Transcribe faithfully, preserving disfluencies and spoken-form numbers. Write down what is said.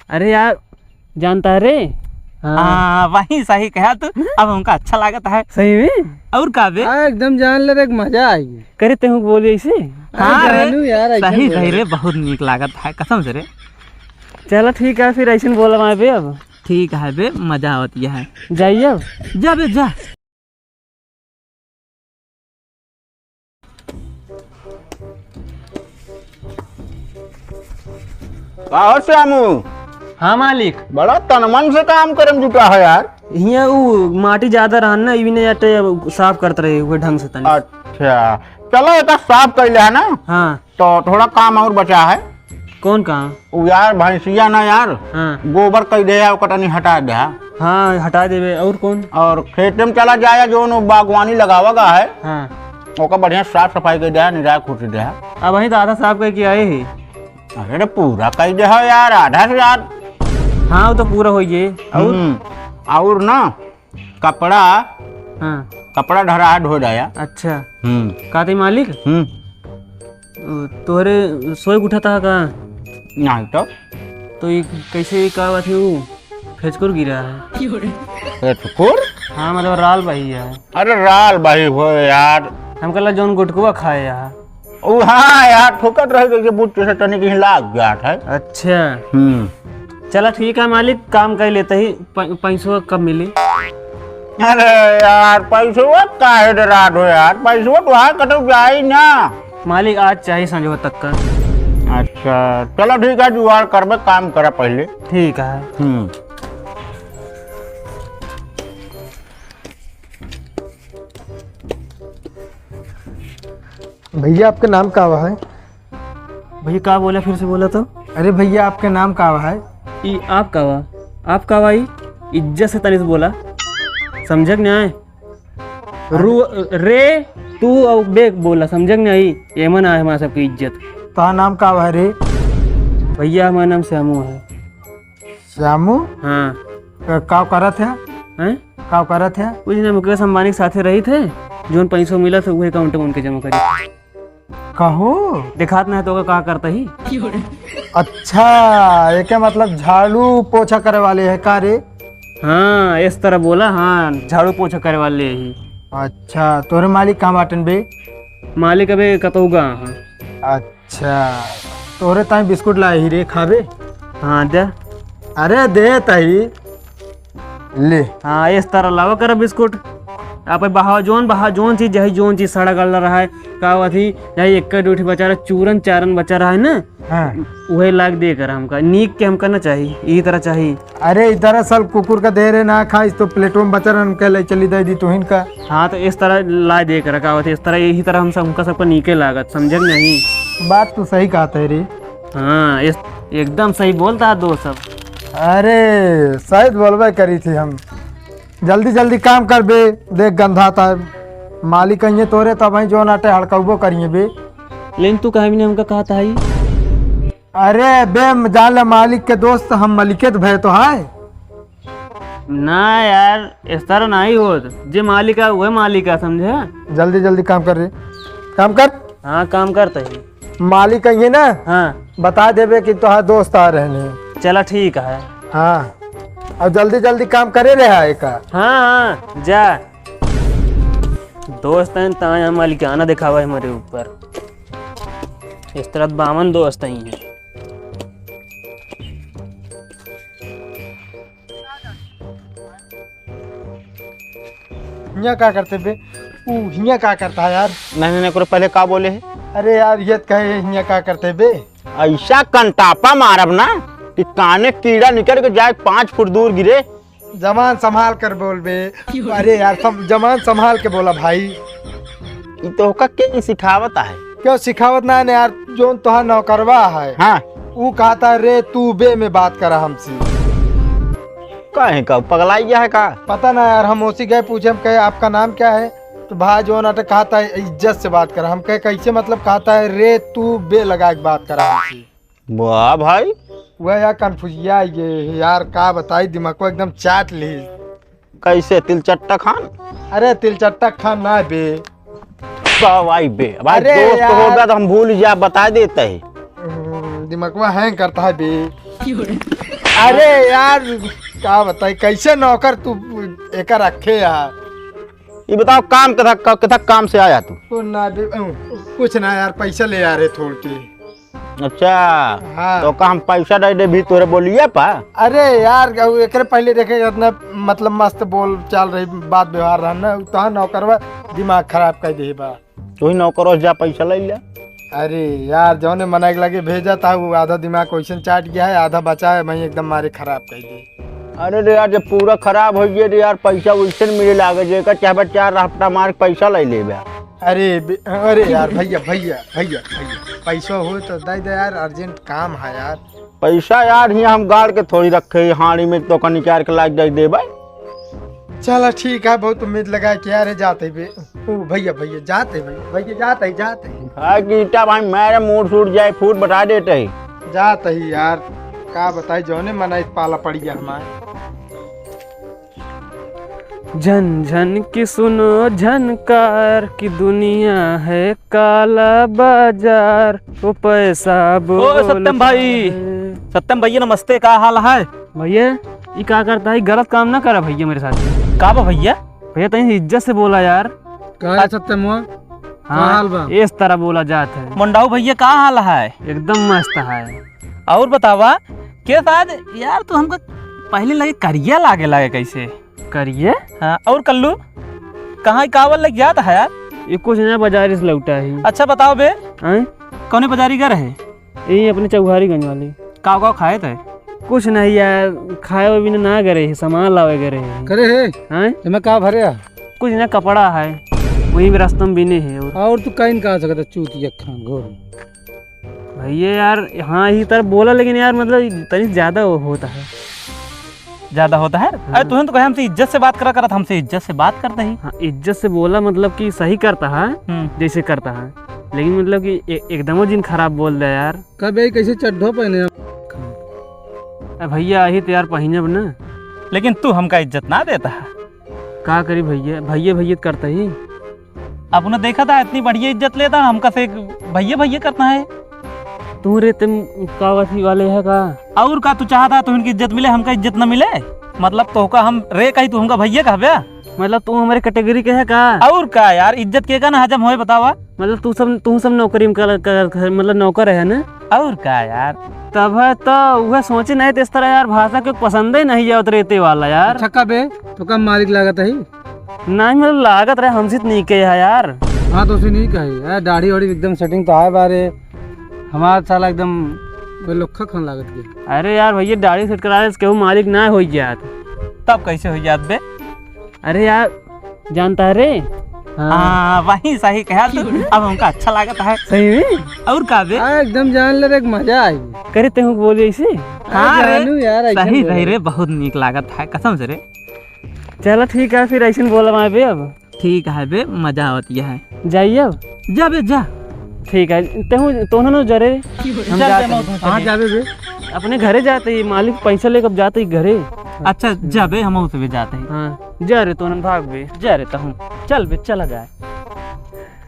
अरे यार, जानता है रे? हाँ। हाँ, वही सही कहा तू। अब हमका अच्छा लागत है। सही में? और का बे? हाँ, एकदम जान ले रे, मजा आई। करे तेहू बोले ऐसे? हाँ अरे रे, जानू यार, ऐसे सही, बोले। सही रे, बहुत नीक लागत है, कसम से रे। चलो ठीक है, फिर ऐसे बोला बे अब। ठीक है बे, मजा आवत यह है। जाइए अब। जा बे, जा। का हो श्यामू? हाँ मालिक। बड़ा तनमन से काम करे में जुटा है यार। हियाँ उ माटी ज्यादा रहन ना, इवी ने अटे साफ करत रहे हुए ढंग से तनी। अच्छा, चलो एका साफ कर ले है ना। हाँ। तो थोड़ा काम और बचा है। कौन काम? उ यार भैंसिया ना यार, हाँ। गोबर कई दे, ओकर तनी हटा दे। हाँ, हटा देबे। और कौन? और खेते में चला जाए, जोन बागवानी लगावा गा है, हाँ। ओकर बढ़िया साफ सफाई कर दे, निराय खुशी दे। अब वहीं तो आधा साफ करके आए ही। अरे रे, पूरा कई दे हो यार, आधा से यार। हाँ, वो तो पूरा हो गए। और? हम्म, और ना, कपड़ा, हाँ। कपड़ा ढरा है, धो जाया। अच्छा। हम्म। का तई मालिक? हम्म। ओ, तोहरे सोए के उठा था का? नहीं तो। तो ये कैसे, ये का बात है, वो फेचकुर गिरा है? फेचकुर? हाँ, मतलब राल बही है। अरे राल बही हो यार। हम कहला जौन गुटकुआ खाए यार। ओ हाँ यार, ठोकत रहे जैसे बूट से तनी कहीं लाग जात है। अच्छा। हम्म। चला ठीक है मालिक, काम कर लेते ही। प-, पैसवा कब मिली? अरे यार, पैसवा काहे डरात हो यार, पैसवा तो हाँ कटो जाई ना। मालिक आज चाहे संझवा तक का। अच्छा, चलो ठीक है, जुगाड़ करबे, काम करा पहले। ठीक है। हम्म। भैया, आपका नाम का हुआ है? भैया, का बोला, फिर से बोला तो। अरे भैया, आपका नाम का हुआ है? ई आप का हुआ? आप का हुआ ई? इज्जत से तनी से बोला, समझक नहीं आए? रू, रे, तू और बे बोला, समझक नहीं आई? एमन आए हमारा सबकी इज्जत। तो नाम का हुआ है रे? भैया, हमारा नाम श्यामू है। श्यामू? हाँ। क-, का करत है? हैं? का करत है? कुछ ना, मुकेश अंबानी के साथे रही थे, जोन पैसो मिला था, वही अकाउंट में उनके जमा करी। कहो? दिखात ना है तो का करता ही? अच्छा, एके मतलब झाड़ू पोछा करे वाले है का रे? हाँ, इस तरह बोला, हाँ, झाड़ू पोछा करे वाले ही। अच्छा, तोरे मालिक कहाँ बाटन बे? मालिक अबे कतौ गा हाँ। अच्छा, तोहरे ताई बिस्कुट लाए ही रे, खाबे? हाँ, दे। अरे, दे ताई, ले। हाँ, इस तरह लावा कर बिस्कुट। आप बहाव जोन, बहाव जोन चीज, जही जोन चीज सड़ा गला रहा है, का अथी, जही एक दो ठे बचा रहा, चूरन चारन बचा रहा है ना, हाँ। उहे लाग दे कर हमका, नीक के हमका ना चाही, यही तरह चाही। अरे, ई दरअसल कुकुर का दे रहे ना खाइस, तो प्लेटो में बचा रहा, हमके ले चली दे दी तुहिन का। हाँ, तो इस तरह ला दे के रखा होते, इस तरह, यही तरह हम सब, हमका सबका नीके लागत, समझे कि नहीं? बात तो सही कहत है रे। हाँ, इस, एकदम सही बोलता है दोस्त सब। अरे, सही बोलबे करी थी हम। जल्दी जल्दी काम कर बे, देख गंधाता है। मालिक कहिए तोरे, तब ही जो नाटे हड़कबो करिए बे। लेकिन तू कहे भी नहीं हमका कहता है। अरे बे, जान ले मालिक के दोस्त हम मलिके तो भय तो है। ना यार, इस तरह नहीं होत। जे मालिक है, वह मालिक है, समझे? जल्दी जल्दी काम कर रे, काम कर। हाँ, काम करते ही। मालिक कहिए ना, हाँ। बता देबे कि तोहार दोस्त आ रहने। चला ठीक है। हाँ, अब जल्दी जल्दी काम करे रहे है का। हाँ, हाँ, जा। दोस्त हैं, ताया मालिकाना दिखावा है हमारे ऊपर। इस तरह बावन दोस्त ही हैं। हियाँ का करते बे? ऊ हियाँ का करता है यार? नहीं, नहीं, नहीं, ओकरे पहले का बोले है? अरे यार, ये कहे हियाँ का करते बे? ऐसा कंटापा मारब ना कि काने कीड़ा निकल के जाए, पाँच फुट दूर गिरे। जबान संभाल कर बोल बे। अरे यार, सब जबान संभाल के बोला भाई। ई तोहका के सिखावत है? क्यों सिखावत ना है यार, जोन तोहार नौकरवा है। हाँ। ऊ कहता है, "रे तू बे में बात करा हमसे।" काहे का, पगलाई गया है का? पता ना यार, हम ओसी गए पूछे, हम कहे, "आपका नाम क्या है?" तो भाई जोन अटे कहता है, "इज्जत से बात करा।" हम कहे, "कैसे मतलब?" कहता है, "रे तू बे लगा के बात करा हमसे।" वाह भाई। वह यार कन्फ्यूजिया ये यार, का बताई, दिमाग को एकदम चाट ली। कैसे तिलचट्टा खान? अरे तिलचट्टा खान ना बे। का भाई बे? भाई अरे दोस्त यार। होगा तो हम भूल जा, बता देते हैं। हम्म, दिमागवा हैंग करता है बे। अरे यार, का बताई, कैसे नौकर तू एका रखे यार? ये बताओ, काम कथा, क-, कथा काम से आया तू? तो ना दे, अ, कुछ ना यार, पैसा ले आ रहे थोड़ के। अच्छा, हाँ। तो का हम पैसा दे दे भी तोरे बोलिए पा? अरे यार, उ एकरे पहले देखे इतना, मतलब, मस्त बोल चाल रही, बात व्यवहार रहा ना, तो नौकरवा दिमाग खराब कर दे बा। तू ही नौकरो से जा, पैसा ले ले। अरे यार, जौने मना के लगे भेजा था, वो आधा दिमाग क्वेश्चन चाट गया है, आधा बचा है, मैं एकदम मारे खराब कर दी। अरे रे यार, जब पूरा खराब हो गया रे यार, पैसा वैसे न मिले लागे, जेकर चाहबे चार हफ्ता मार के पैसा ले लेबे। अरे बे-, अरे यार, भैया, भैया, भैया, भैया, पैसा हो तो दे दे यार, अर्जेंट काम है यार। पैसा यार, हियाँ हम गाड़ के थोड़ी रखे ही, हाड़ी में तो का निकाल के लाग जाई देबे। चला ठीक है, बहुत उम्मीद लगा के यार, जाते बे। ओ भैया, भैया, जाते भैया, भैया, जाते, जाते। हाँ, गीता भाई, मेरे मूड सूट जाए, फूट बता देते ही। जाते ही यार, का बताई, जौने मना पाला पड़ गया हमारे। झन झन की सुनो झनकार, की दुनिया है काला बाजार, वो पैसा ओ, बोलता सत्यम भाई। है। सत्यम भैया, नमस्ते, का हाल है? भैया, ई का करता है? गलत काम ना करा भैया मेरे साथ। का बा भैया? भैया, तनी इज्जत से बोला यार। का है सत्यम हुआ? हाँ, का हाल बा? इस तरह बोला जात है। मुंडाऊ भैया, का हाल है? एकदम मस्त है। और बतावा, के साथ यार, तू हमका पहले लगे करिया लागे, लागे कैसे? करिया? हाँ, और कल्लू, कहाँ कावल लग जात है यार? ये कुछ ना, बाजार से लौटा है। अच्छा बताओ बे, आँय? कौने बाजारी गए रहे? यही अपने चौहारीगंज वाली। का का खाए थे? कुछ नहीं यार, खाए हुए बिना ना गए रहे, सामान लावे गए रहे। करे है? आँय? एमे का भरे है? कुछ ना, कपड़ा है, वही भी रास्ता में बिने है। और और तू कहीं का सकता, चूतिया खान घोर। भैया यार, हाँ, ही तरह बोला, लेकिन यार, मतलब, तनी ज्यादा वो होता है। ज्यादा होता है? अरे, हाँ। तुहन तो कहे हमसे इज्जत से बात करा करत, हमसे इज्जत से बात करता ही। हाँ, इज्जत से बोला, मतलब कि सही करता है, हम्म। जैसे करता है, लेकिन मतलब कि ए-, एकदम जिन खराब बोल दे यार। कब यही कैसे चड्ढो पहने? अरे भैया, यही तो यार पहिनब ना। लेकिन तू हमका इज्जत ना देता है। का करी भैया, भैया भैया करता ही। अपना देखा था, इतनी बढ़िया इज्जत लेता, हमका से भैया भैया करता है। तू रे, तुम का वसी वाले है का? और का तू चाहता है, तू इनकी इज्जत मिले, हमका इज्जत ना मिले? मतलब तोहका हम रे कही, तू हमका भैया कहबे? मतलब तू हमारे कैटेगरी के है का? और का यार, इज्जत के का ना हजम होए, बतावा? मतलब तू सब, तू सब नौकरी में कर, कर, कर, मतलब नौकर है ना? और का यार? तब है तो वह सोचे नहीं तो इस तरह यार, भाषा के पसंद ही नहीं आवत रहते वाला यार। अच्छा, का बे, तो का मालिक लागत है? नहीं, मतलब, लागत रहे, हमसे तो नहीं कहे है यार। हाँ, तो उसे नहीं कहे यार, दाढ़ी वाढ़ी एकदम सेटिंग तो आए बारे, हमारा साला एकदम बेलुक्खा खान लागत के। अरे यार, भैया, दाढ़ी सेट करा ले, केहू मालिक ना हो जात। तब कैसे हो जात बे? अरे यार, जानता है रे? हाँ। हाँ, वही सही कहा तू। अब हमका अच्छा लागत है। सही में? और का बे? हाँ, एकदम जान ले रे, एक मजा आई। करे ते हूँ बोले इसे? हाँ अरे रे, जानू यार, ऐसे सही, बोले। सही रे, बहुत नीक लागत है, कसम से रे। चला ठीक है, फिर ऐसे बोला मैं बे अब। ठीक है बे, मजा आवत यह है। जाइए अब। जा बे, जा। ठीक है, तेहू, तोहनो न जरे। हम चल जाते बे, हैं। मौत कहाँ जाबे बे? अपने घरे जाते ही, मालिक पैसा लेकर जाते ही घरे। अच्छा, जा बे, हम उसे भी जाते हैं। हाँ, जा रे, तोहन भाग बे। जा रे, तहूँ। चल बे, चला जाए।